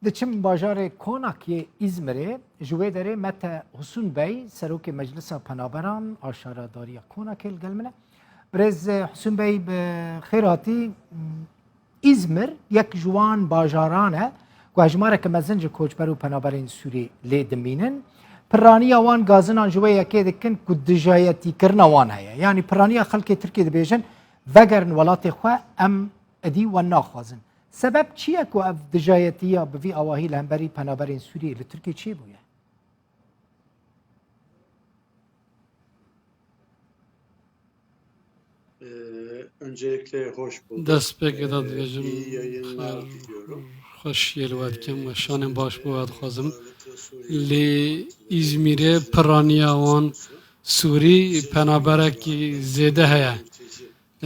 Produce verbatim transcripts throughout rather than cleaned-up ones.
Diçim bajarê Konak yê Îzmirê, ji wê derê Mete Husûn Bey, Serokê Meclisa Penaberan a Şaredariya Konakê li gel min e. Birêz Husûn Bey, bi xêr hatî. Îzmir yek ji wan bajaran e ku hejmareke mezin ji koçber û penaberên Sûrî lê dimînin. Piraniya wan gazinan ji wê yekê dikin ku dijayetîkirina wan heye. Yanî piraniya xelkê Tirkiyê dibêjin, vegerin welatê xwe, em êdî we naxwazin. Sebeb çi ye ku ev dijayetiya bi vî awahî li hemberî penaberên Sûriyê li Tirkiyê çêbûye? Destpêkê de dibêjim xêr, xweşiyê li we dikim, weşanên baş bo we dixwazim. Lê Îzmîrê piraniya wan Sûrî penaberekî zêde heye.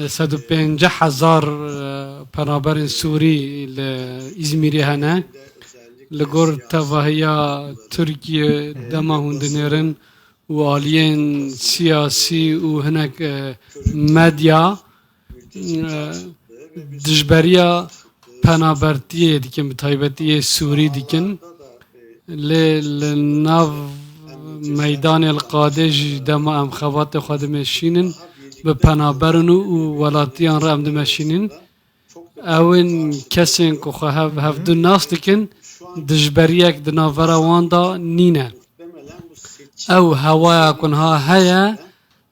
Sed û pêncî hezar, e, penaberên Sûrî li Îzmîrê hene. Li gor tevahiya Tirkiye dema hûn dinêrin û aliyên siyasî û hinek, e, medya, e, dijberiya penabertiyê dikin, bi taybetî yê Sûrî dikin. Lê li nav meydanê li Qadê jî dema em xebatê xwe dimeşînin, bi penaberin û, û welatiyan re em dimeşînin. Ew ên kesên ku xwe hev, hevdu nas dikin, dijberiyek di navbera wan de nîne. Ew hewaya ku niha heye,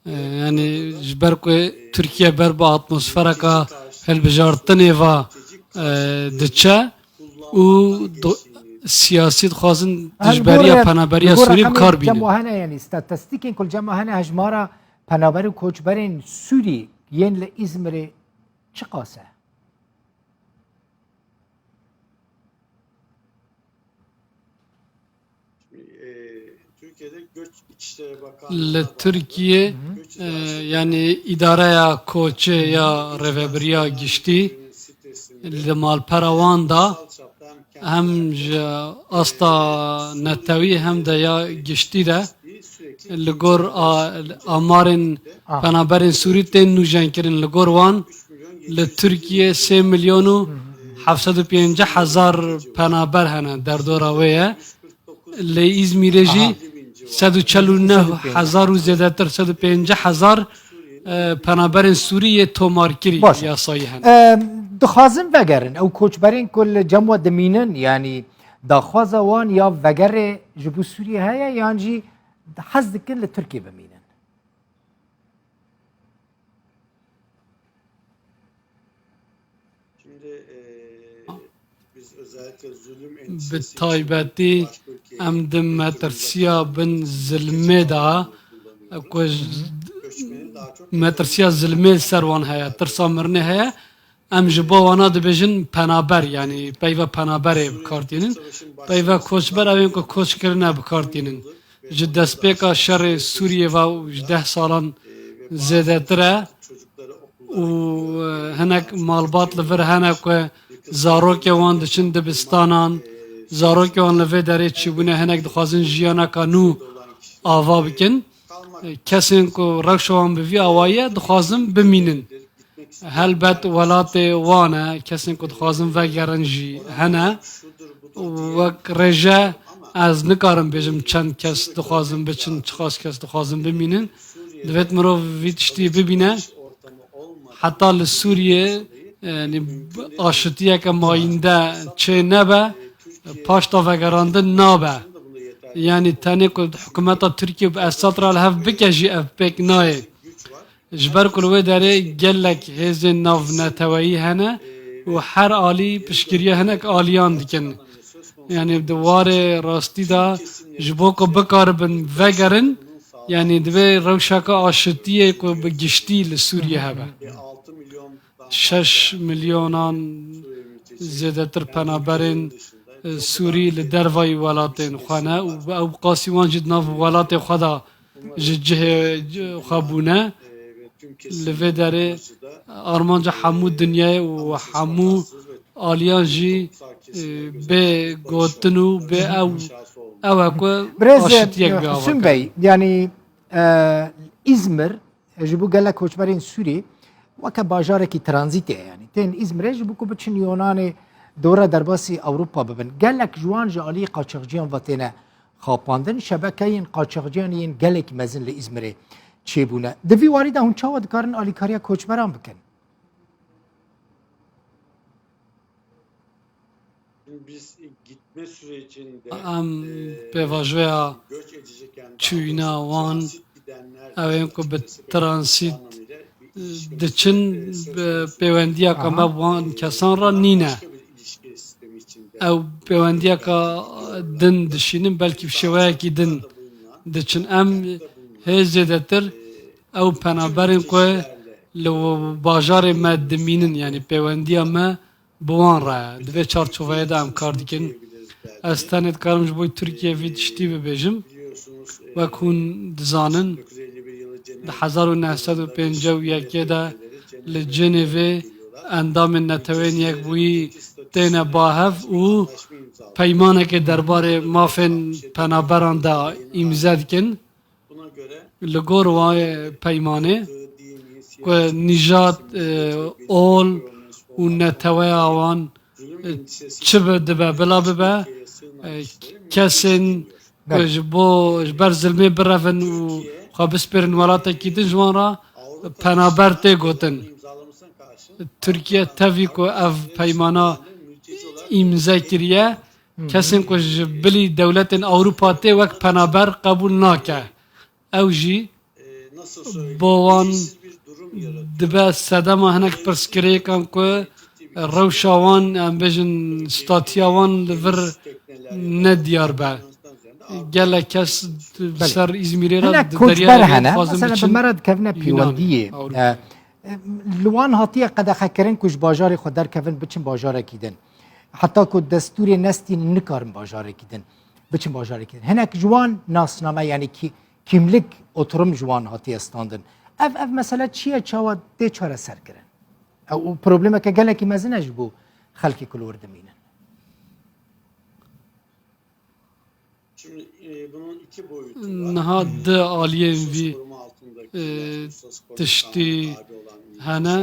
e, yanî ji ber ku Tirkiye ber bi atmosfereka hilbijartinê ve, e, diçe û do-, siyasî dixwazin dijberiya, penaberiya Sûrî bi kar bînin. Cem wahene, yanî statistîkên ku li cem wahene, hejmara penaber û koçberên Sûrî yên li Îzmirê çiqas e? Li Tirkiye, e, yanî îdareya koçê ya rêvebiriya giştî li malpera wan de hem ji asta netewî hem de ya giştî de li gor a-, amarên penaberên Sûrî tên nûjenkirin. Li gor wan li Tirkiye sê milyon û heft sed û pêncî hezar penaber hene, derdora wê ye. Li Îzmîrê jî sed û çel û neh hezar û zêdetir, sed û pêncî hezar, e, penaberên Sûrî yê tomarkirî yasayî hene. Baş e. E, dixwazin vegerin. Ew koçberên ku li cem we dimînin, yanî daxwaza wan ya vegerê ji bo Sûriyê heye, yan jî hez dikin li Tirkiyê bimînin? Bi taybetî em di metirsiya bin zilmê de, ku j-, metirsiya zilmê li ser wan heye, tirsa mirinê heye, em ji bo wana dibêjin penaber, yanî peyva penaberê bi kar tînin. Peyva koçber ew ên ku koç kirine bi kar tînin. Ji destpêka şerê Sûriyê ve û ji deh salan zêdetir e û, e, hinek malbat li vir hene ku zarokê wan diçin dibistanan, zarokê wan li vê derê çêbûne, hinek dixwazin jiyaneka nû ava bikin. E, kesên ku rewşa wan bi vî awayî ye, dixwazin bimînin. Helbet welatê wan e, kesên ku dixwazin vegerin jî hene. Wek rêje ez nikarim bêjim çend kes dixwazin biçin, çiqas kes dixwazin bimînin. Divêt mirov vî tiştî bibîne. Heta li Sûriyê, yanî aşitiyeke mayînde çê nebe, paşta vegerandin nabe. Yanî tenê ku hikûmeta Tirkiye bi Esad re li hev bike jî ev pêk nayê. Ji ber ku li wê derê gelek hêzên navneteweyî hene û her alî piştgiriya hinek aliyan dikin. Yanî di warê rastî de ji bo ku bikaribin vegerin, yanî divê rewşeke aşitiyê ku bi giştî li Sûriyê hebe. Şeş milyonan zêdetir penaberên, e, Sûrî li dervayî welatên xwe ne û ew qasî wan jî di nav welatê xwe de ji cihê xwe bûne. Li vê derê armanca hemû dinyayê û hemû aliyan jî, e, bê gotin û bê ew, ew e ku aşitiyek bê ava kirin. Birêz, e, Husûn Bey, yanî, e, Îzmir, e, ji bo gelek koçberên Sûrî weke bajarekî tranzîtê ye, yanî tên Îzmirê ji bo ku biçin Yunanê, dora derbasî Ewropa bibin. Gelek ji wan ji alî qaçaxciyan ve têne xapandin. Şebekeyên qaçaxciyan yên gelek mezin li Îzmirê çêbûne. Di vî warî de hûn çawa dikarin alîkariya koçberan bikin? Em pêvajoya çûyîna wan, ew ên ku bi transît diçin, bi pêwendiyeke me bi wan kesan re nîne. Ew pêwendiyeke din dişînin, belkî bi şêweyekî din diçin. Em hê zêdetir ew penaberên ku li bajarê me dimînin, yanî pêwendiya me bi wan re ye. Di vê çarçoveyê de em kar dikin. Ez tenê dikarim ji bo Tirkiyê vî tiştî bibêjim. Wek hûn dizanin, di hezar û neh sed û pêncî û yekê de li Cenevê endamên Neteweyên Yekbûyî têne ba hev û peymanekê derbarê mafên penaberan de îmze dikin. Li gor wê peymanê ku nîjad, e, ol û neteweya wan, e, çi bi dibe bila bibe, e, kesên ku ji bo, ji ber zilmê birevin û xwe bispêrin welatekî din, ji wan re penaber tê gotin. Tirkiye tevî ku ev peymana îmze kiriye, kesên ku ji bilî dewletên Ewropa tê wek penaber qebûl nake. Ew jî bo wan dibe sedema hinek pirsgirêkan ku rewşa wan, em bêjin, statiya wan li vir ne diyar be. Gelek kes li ser Îzmîrê re di deriyayê hene, dixwazin biçin. Mesela bi me re dikevine pêwendiyê. E, e, li wan hatiye qedexekirin ku ji bajarê xwe derkevin, biçin bajarekî din. Heta ku destûrê nestînin, nikarin bajarekî din, biçin bajarekî din. Hinek ji wan nasname, yanî kî-, kîmlik, oturum ji wan hatiye standin. Ev, ev mesele çi ye, çawa tê çareserkirin? Ew problemeke gelekî mezin e ji bo xelkê ku li wir dimînin. Niha di aliyên vî, e, tiştî hene.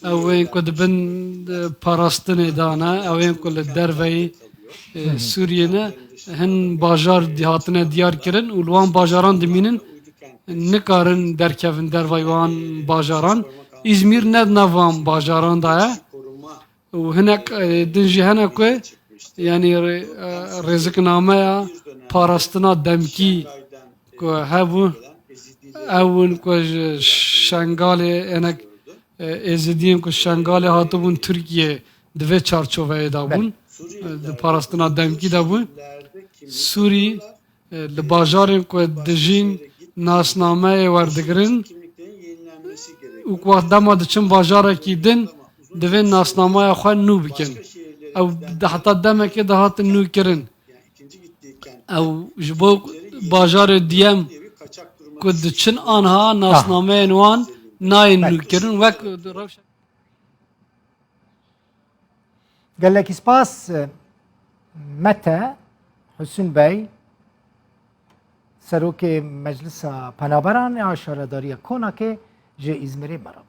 Ew ên ku di bin, e, parastinê de ne, ew ên ku li derveyî, e, Sûriyê ne, hin bajar di-, hatine diyar kirin û li wan bajaran dimînin, nikarin derkevin dervayî wan bajaran. Îzmîr ne di nav wan bajaran de ye. Û hinek, e, din jî hene ku, yanî, rê-, e, rêziknameya parastina demkî ku hebû, ew in ku ji Şengalê, hinek, e, Êzidiyên ku Şengalê hatibûn Tirkiye di vê çarçoveyê de bûn, e, di parastina demkî de bûn. Sûrî, e, li bajarên ku dijîn nasnameyê werdigirin û ku wext dema diçin bajarekî din, divê nasnameya xwe nû bikin. Ew di heta demekê de hatin nûkirin. Ew ji bo bajarê diyem ku diçin anha nasnameyên wan nayên nûkirin, wek rewşa Gelekî spas, Mete Husûn Bey, Serokê Meclisa Penaberan ya Şaredariya Konakê ji Îzmirê me re bû.